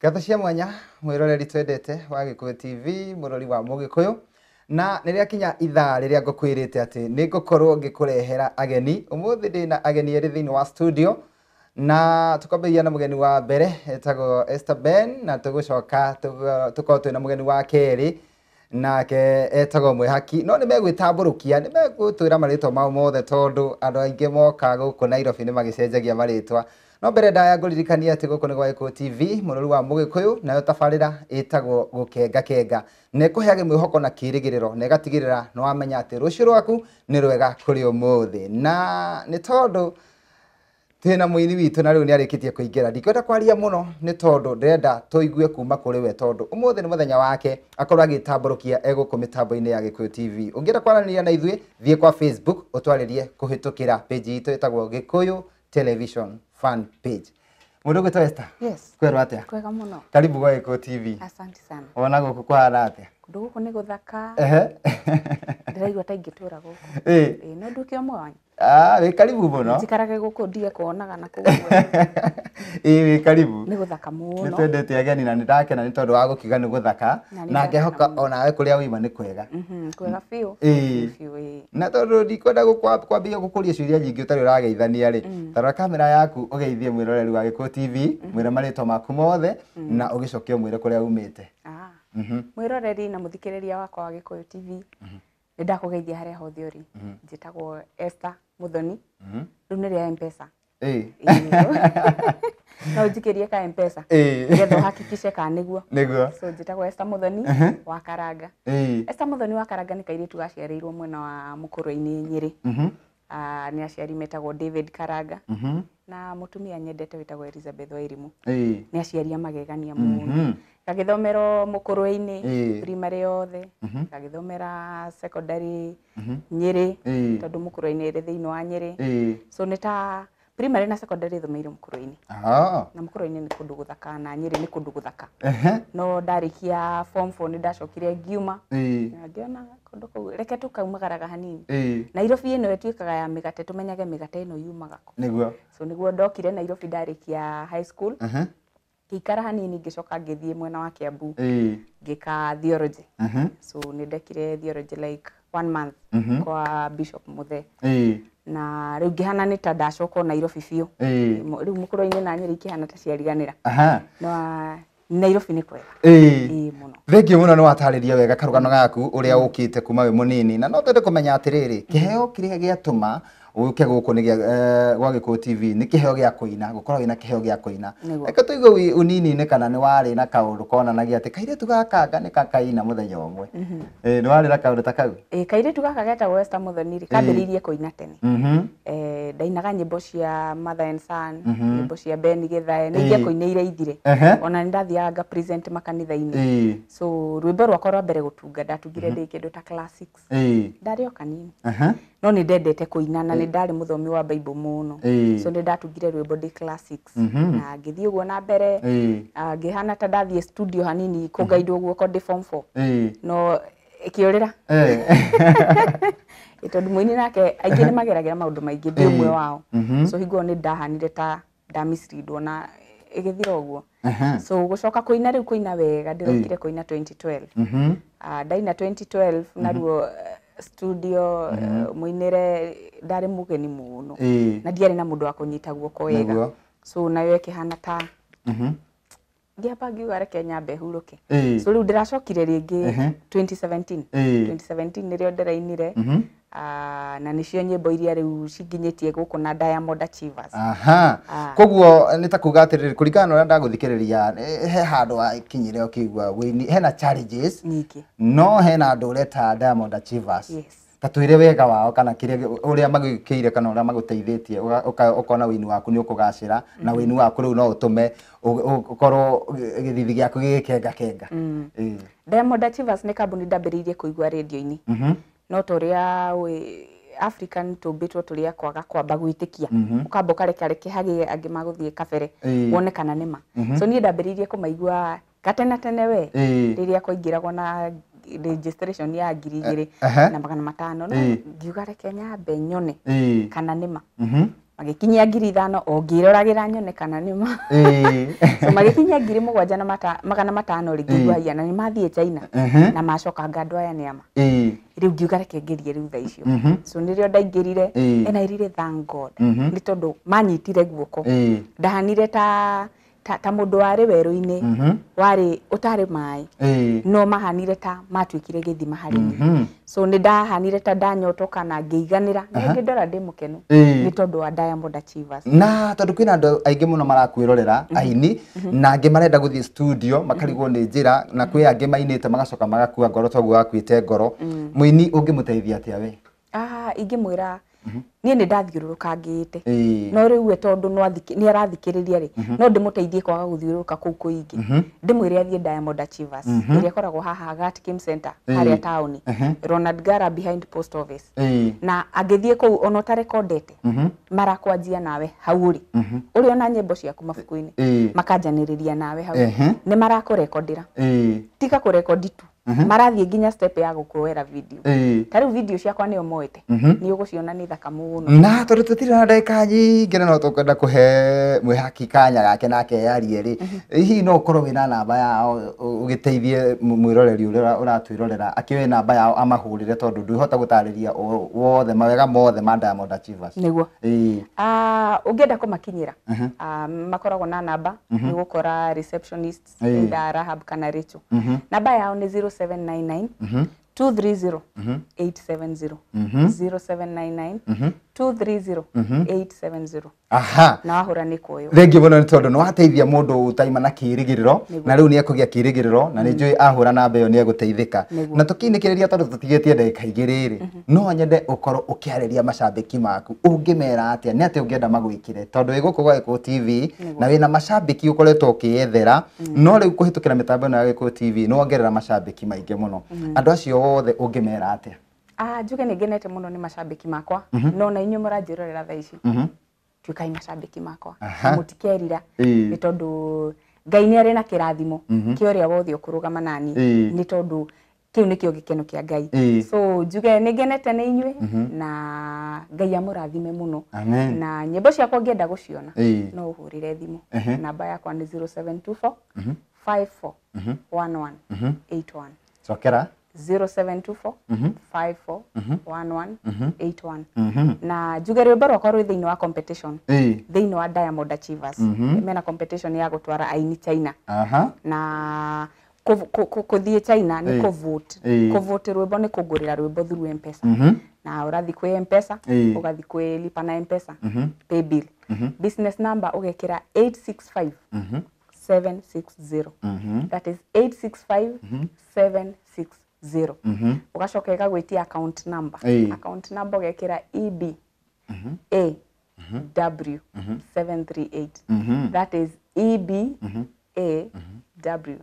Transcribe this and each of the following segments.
Ngatho cia mwanya mwiroreri twendete wa Gikuyu TV, murori wa Mugikuyu, na rĩrĩa kinya ithaa rĩrĩa ngũkwĩrĩte atĩ nĩ ngũkorwo ngĩkũrehera ageni. Ũmũthĩ ndĩna ageni erĩ thĩinĩ wa studio, na tũkwambĩrĩria na mũgeni wa mbere etagwo Esther Ben, na tũgũcoka tũkorwo twĩna mũgeni wa kerĩ nake etagwo Mwĩhaki. No nĩ megwĩtambũrũkia, nĩ megũtwĩra marĩtwa mao mothe tondũ andũ aingĩ moka gũkũ Nairobi nĩ magĩcenjagia marĩtwa. No mbere ndaya ngũririkania atĩ gũkũ nĩ gwa Gĩkũyũ TV, mũrori wa Mũgĩkũyũ, nayo tabarĩra ĩtagwo Gũkenga Kenga, na ĩkũheage mwĩhoko na kĩrĩgĩrĩro, na ĩgatigĩrĩra nĩ wamenya atĩ rũciũ rwaku nĩ rwega kũrĩ ũmũthĩ. Na nĩ tondũ twĩna mũini witũ na rĩu nĩ arĩkĩtie kũingĩra, ndikwenda kwaria mũno nĩ tondũ ndĩrenda tũigue kuma kũrĩ we, tondũ ũmũthĩ nĩ mũthenya wake akorwo agĩtambũrũkia egũkũ mĩtambo-inĩ ya Gĩkũyũ TV. Ũngĩenda kwaranĩria na ithuĩ, thiĩ kwa Facebook ũtwarĩrie kũhĩtũkĩra page itũ ĩtagwo Gĩkũyũ Television fan page. Mũndũ ũgwĩtwo Esther? Yes. Kwerwo atĩa? Kwega mũno. Karibu gwa Gĩkũyũ TV. Asante sana. Wona gũkũ kũhana atĩa? Kũndũ gũkũ nĩ gũthaka. Ehe. Ndĩraigua ta ingĩtũra gũkũ. Ĩĩ. Ĩĩ, no nduĩke ũmwe wanyu. Ah, wĩ karibu mũno. Njikarage gũkũ ndige kuonaga na kũu. Ĩĩ, wĩ karibu. Nĩ gũthaka mũno. Nĩ twendete ageni na nĩ ndakena nĩ tondũ wa gũkiuga nĩ gũthaka, Na na ngehoka onawe kũrĩa wĩima nĩ kwega. Kwega biũ. Ĩĩ. Biũ, ĩĩ. Na tondũ ndikwenda kwambia gũkũria ciũria nyingĩ ũtarĩ ũrageithania rĩ, tarora kamera yaku ũgeithie mwĩroreri wa Gĩkũyũ TV, mwĩre marĩtwa maku mothe na ũgĩcoke ũmwĩre kũrĩa umĩte. Mwĩroreri na mũthikĩrĩria wakwa wa Gĩkũyũ TV, nĩ ndakũgeithia harĩa hothe ũrĩ. Njĩtagwo Esther Muthoni. Rĩu nĩ rĩa M-Pesa. Ĩĩ. No ũnjikĩrie ka M-Pesa. Ĩĩ. Nĩgetha ũhakikishe kana nĩguo. Nĩguo. So njĩtagwo Esther Muthoni wa Karanga. Ĩĩ. Esther Muthoni wa Karanga nĩ kairĩtu gaciarĩirwo mwena wa Mũkũrwe-inĩ Nyĩrĩ. Nĩ aciari metagwo David Karanga na mũtumia nyendete wĩtagwo Elizabeth Wairimu. Ĩĩ. Nĩ aciari a magegania mũno. Gagĩthomero Mũkũrwe-inĩ primary yothe, gagĩthomera secondary Nyĩrĩ, tondũ Mũkũrwe-inĩ ĩrĩ thĩinĩ wa Nyĩrĩ. So nĩ ta primary na secondary thomeire Mũkũrwe-inĩ. Na Mũkũrwe-inĩ nĩ kũndũ gũthaka na Nyĩrĩ nĩ kũndũ gũthaka. No ndarĩkia form 4 nĩ ndacokire ngiuma. Na ngĩona kũndũ kũu reke tũkaumagaraga hanini. Nairobi ĩno ĩtuĩkaga ya mĩgate, tũmenyage mĩgate ĩno yumaga kũ. Nĩguo. So nĩguo ndokire Nairobi ndarĩkia high school. Ngĩikara hanini ngĩcoka ngĩthiĩ mwena wa Kiambu. Ngĩka theology. So nĩ ndekire theology like 1 month kwa Bishop Muthe. Na rĩu ngĩhana nĩ ta ndacoka Nairobi biũ. Rĩu Mũkũrwe-inĩ na Nyĩrĩ ikĩhana ta ciariganĩra. No Nairobi nĩ kwega. Ĩĩ mũno. Thengiũ mũno nĩ watarĩria wega karũgano gaku ũrĩa ũkĩte kuma wĩ mũnini, na no twende kũmenya atĩrĩrĩ, kĩheo kĩrĩa gĩatũma ũke gũkũ nĩ gwa Gĩkũyũ TV nĩ kĩheo gĩa kũina, gũkorwo wĩna kĩheo gĩa kũina. Reke tũigue ũnini-inĩ kana nĩ warĩ na kaũndũ konanagia atĩ kairĩtu gaka anga nĩ gakaina mũthenya ũmwe. Nĩ warĩ na kaũndũ ta kau? Ĩĩ, kairĩtu gaka getagwo Esther Muthoni rĩ, kambĩrĩirie kũina tene. Ndainaga nyĩmbo cia Mother and Son, nyĩmbo cia Ben Githae, nĩ ingĩakũinĩire ithire. Ona nĩ ndathiaga nga present makanitha-inĩ. So rwĩmbo rwakwa rwa mbere gũtunga ndatungire ndĩ kĩndũ ta class 6. Ndarĩ o kanini. No nĩ ndendete kũina na nĩ ndarĩ mũthomi wa Bible mũno. So nĩ ndatungire rwĩmbo ndĩ class 6. Na ngĩthiĩ ũguo na mbere, ngĩhana ta ndathiĩ studio hanini kũgaidwo guoko ndĩ form 4. No ĩkĩũrĩra. Tondũ mũini nake aingĩ nĩ mageragĩra maũndũ maingĩ, ndĩ ũmwe wao. So hingo ĩyo nĩ ndahanire ta ndamisleadwo na ĩgĩthira ũguo. So gũcoka kũina rĩu kũina wega ndĩrokire kũina 2012. Ndaina 2012 naruo studio mũinĩre ndarĩ mũgeni mũno. Na ndiarĩ na mũndũ wa kũnyita guoko wega. So nayo ĩkĩhana ta ngĩamba ngiuga reke nyambe hurũke. So rĩu ndĩracokire rĩngĩ 2017. 2017 nĩrĩo ndĩrainire. Na nĩcio nyĩmbo iria rĩu cinginyĩtie gũkũ na Diamond Achievers. Koguo nĩ ta kuga atĩrĩrĩ, kũringana na ũrĩa ndagũthikĩrĩria, he handũ wakinyire ũkĩigua wĩini, hena challenges nyingĩ, no hena andũ ũreta Diamond Achievers. Yes. Ta twĩre wega wao kana kĩrĩa ũrĩa magwĩkĩire kana ũrĩa magũteithĩtie, ũkona wĩini waku nĩ ũkũgacĩra, na wĩini waku rĩu no ũtũme ũkorwo gĩthithi gĩaku gĩgĩkenga kenga. Diamond Achievers nĩ kambuni ndambĩrĩirie kũigua rĩndio-inĩ. No ta ũrĩa African tũmbĩtwo tũrĩ a kwaga kwamba gwĩtĩkia. Ũkamba ũkareka reke hagĩe angĩ magũthiĩ kabere, wone kana nĩ ma. So niĩ ndambĩrĩirie kũmaigua gatene tene we, rĩrĩa kwaingĩragwo na registration ya 2500. No ngiuga reke nyambe nyone kana nĩ ma. Magĩkinyia 5,000 o ngĩroragĩra nyone kana nĩ ma. So magĩkinyia 7,500 rĩ ngĩigua haiya na nĩ mathiĩ China na macoka anga andũ aya nĩ ama. Rĩu ngiuga reke ngerie rĩu thaa icio. So nĩrĩo ndaingĩrire and I really thank God nĩ tondũ manyitire guoko. Ndahanire ta mũndũ warĩ werũ-inĩ warĩ ũtarĩ maĩ no mahanire ta matuĩkire gĩthima harĩ niĩ. So nĩ ndahanire ta ndanyotoka na ngĩiganĩra na ngĩndora ndĩ mũkenu nĩ tondũ wa Diamond Achievers. Na tondũ kwĩna andũ aingĩ mũno marakwĩrorera aini na angĩ marenda gũthiĩ studio makarigwo nĩ njĩra na kwĩ angĩ mainĩte magacoka magakua ngoro toguo wakuĩte ngoro. Mũini ũngĩmũteithia atĩa we? Ingĩmwĩra niĩ nĩ ndathiũrũrũkangĩte no rĩu we tondũ nĩ arathikĩrĩria rĩ no ndĩmũteithie kwaga gũthiũrũrũka kũu kũingĩ. Ndĩmwĩre athiĩ Diamond Achievers ĩrĩa ĩkoragwo haha Gatkim Center harĩa taũni Ronald Gara behind post office. Na angĩthiĩ kũu ona ũtarekondete marakwanjia nawe hau ũrĩ ũrĩ ona nyĩmbo ciaku mabuku-inĩ makanjanĩrĩria nawe hau nĩ marakũrekondera tiga kũrekondi tu marathiĩ nginya step ya gũkuoera video. Ta rĩu video ciakwa nĩo moete nĩ ũgũciona nĩ thaka mũno. Na tondũ tũtirĩ na ndagĩka nyingĩ na no tũkwenda kũhe mwĩhaki kanya gake nake yarie rĩ, hihi no ũkorwo wĩna namba yao ũgĩteithie mwĩroreri ũrĩa ũratwĩrorera akĩoe namba yao amahũrĩre tondũ ndwĩhota gũtarĩria wothe mawega mothe ma Diamond Achievers. Nĩguo. Ũngĩenda kũmakinyĩra makoragwo na namba nĩ ũgũkora receptionist either Rahab kana Rachel. Namba yao nĩ 0799 230 870 0799 230 870. Aha. Na wahũra nĩ kuoywo. Thengiũ mũno nĩ tondũ nĩ wateithia mũndũ ũtaima na kĩĩrĩgĩrĩro na rĩu nĩ ekũgĩa kĩĩrĩgĩrĩro na nĩ njũĩ ahũra namba ĩyo nĩ egũteithĩka. Na tũkĩinĩkĩrĩria tondũ tũtigĩtie ndagĩka igĩrĩ rĩ, no nyende ũkorwo ũkĩarĩria macambĩki maku ũngĩmera atĩa nĩ atĩa ũngĩenda magwĩkĩre tondũ wĩ gũkũ gwa Gĩkũyũ TV na wĩna macambĩki ũkoretwo ũkĩyethera no rĩu kũhĩtũkĩra mĩtambo ĩno ya Gĩkũyũ TV nĩ wongerera macambĩki maingĩ mũno. Andũ acio othe ũngĩmera atĩa? Njuge nĩ ngenete mũno nĩ macambĩki makwa no na inyuĩ mũranjĩrorera thaa ici tuĩkai macambĩki makwa mũtikerira nĩ tondũ Ngai nĩ arĩ na kĩrathimo kĩa ũrĩa wothe ũkũrũgama nani nĩ tondũ kĩu nĩkĩo gĩkeno kĩa Ngai. So njuge nĩ ngenete nĩ inyuĩ na Ngai amũrathime mũno. Na nyĩmbo ciakwa ũngĩenda gũciona no ũhũrĩre thimũ. Namba yakwa nĩ 0724 54 11 81. Cokera. 0724 54 11 81. Na njuge rwĩmbo rwakwa rwĩ thĩinĩ wa competition thĩinĩ wa Diamond Achievers. Mena competition ya gũtwara aini China. Na kũthiĩ China nĩ kũvote. Kũvote rwĩmbo nĩ kũgũrĩra rwĩmbo through M-Pesa. Na ũrathiĩ kwĩ M-Pesa ũgathiĩ kwĩ lipa na M-Pesa pay bill. Business number ũgekĩra 865 760. That is 865 760. Ũgacoka ĩgagwĩtia account number. Account number ũgekĩra EB A W 738. That is EB A W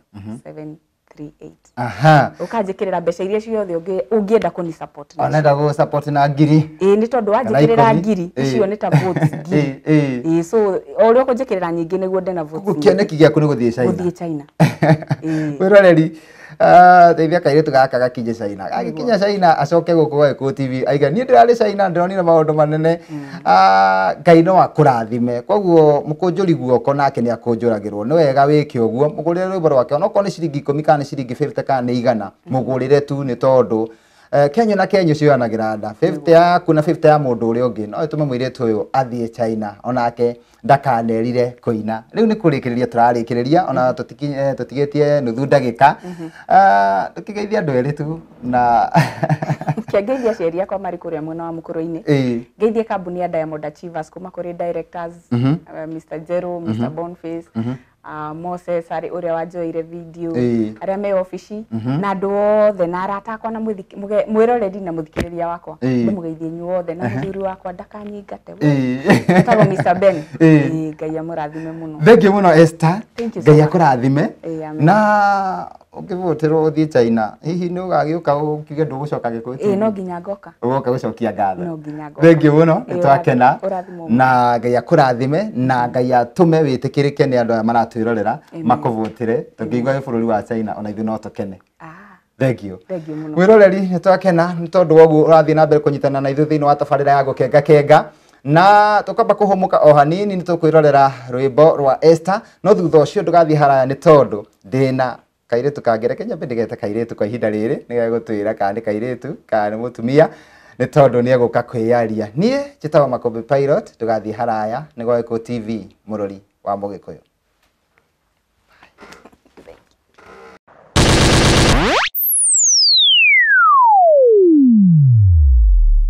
738. Aha. Ũkanjĩkĩrĩra mbeca iria ciothe ũngĩenda kũni support. Onenda gũ support na ngiri. Ĩĩ nĩ tondũ wanjĩkĩrĩra ngiri icio nĩ ta votes ngiri. Ĩĩ so o ũrĩa ũkũnjĩkĩrĩra nyingĩ nĩguo ndĩna votes. Kĩoneki gĩaku nĩ gũthiĩ China. Gũthiĩ China. Mwĩroreri teithia kairĩtu gaka gakinye China. Gagĩkinya China acoke gũkũ gwa Gĩkũyũ TV aiga niĩ ndĩrarĩ China ndĩronire maũndũ manene. Ngai no akũrathime. Koguo mũkũnjũri guoko nake nĩ akũnjũragĩrwo. Nĩ wega wĩke ũguo mũgũrĩre rwĩmbo rwake onokorwo nĩ ciringi 10 kana nĩ ciringi 50 kana nĩ 100 mũgũrĩre tu nĩ tondũ Kenya na Kenya cioyanagĩra nda 50 yaku na 50 ya mũndũ ũrĩa ũngĩ no ĩtũme mũirĩtu ũyũ athiĩ China onake ndakanerire kũina. Rĩu nĩ kũrĩkĩrĩria tũrarĩkĩrĩria ona tũtigĩtie nuthu ndagĩka. Tũkĩgeithia andũ erĩ tu na Kĩangeithia aciari akwa marĩ kũrĩa mwena wa Mũkũrũ-inĩ. Ngeithie kambuni ya Diamond Achievers kuma kũrĩ directors Mr. Jero, Mr. Boniface, Moses arĩ ũrĩa wanjoeire video arĩa me obici na andũ othe na arata akwa na mwĩroreri na mũthikĩrĩria wakwa ndĩmũgeithie inyuĩ othe na mũthuri wakwa ndakanyingate etagwo Mr. Ben. Ngai amũrathime mũno. Thengiũ mũno Esther. Ngai akũrathime. Na ũngĩvoterwo ũthiĩ China hihi nĩ ũgagĩũka ũkiuge ndũgũcoka Gĩkũyũ TV? Ĩĩ no nginya ngoka. Ũgoka gũcokia ngatho. No nginya ngoka. Thengiũ mũno nĩ twakena na Ngai akũrathime na Ngai atũme wĩtĩkĩrĩke nĩ andũ aya maratwĩrorera makũvotere tũngĩigua wĩ bũrũri wa China ona ithuĩ no tũkene. Thengiũ. Thengiũ mũno. Mwĩroreri nĩ twakena nĩ tondũ wa ũguo ũrathiĩ na mbere kũnyitana na ithuĩ thĩinĩ wa tabarĩra ya Gũkenga Kenga. Na tũkwamba kũhũmũka o hanini nĩ tũkwĩrorera rwĩmbo rwa Esther, no thutha ũcio ndũgathiĩ haraya nĩ tondũ ndĩna kairĩtu kangĩ. Reke nyambe ndĩgete kairĩtu kwa ihinda rĩrĩ, nĩgegũtwĩra kana nĩ kairĩtu kana nĩ mũtumia, nĩ tondũ nĩ egũka kwĩyaria. Niĩ njĩtagwo Makũmbĩ Pilot, ndũgathiĩ haraya, nĩ gwa Gĩkũyũ TV, mũrori wa Mũgĩkũyũ.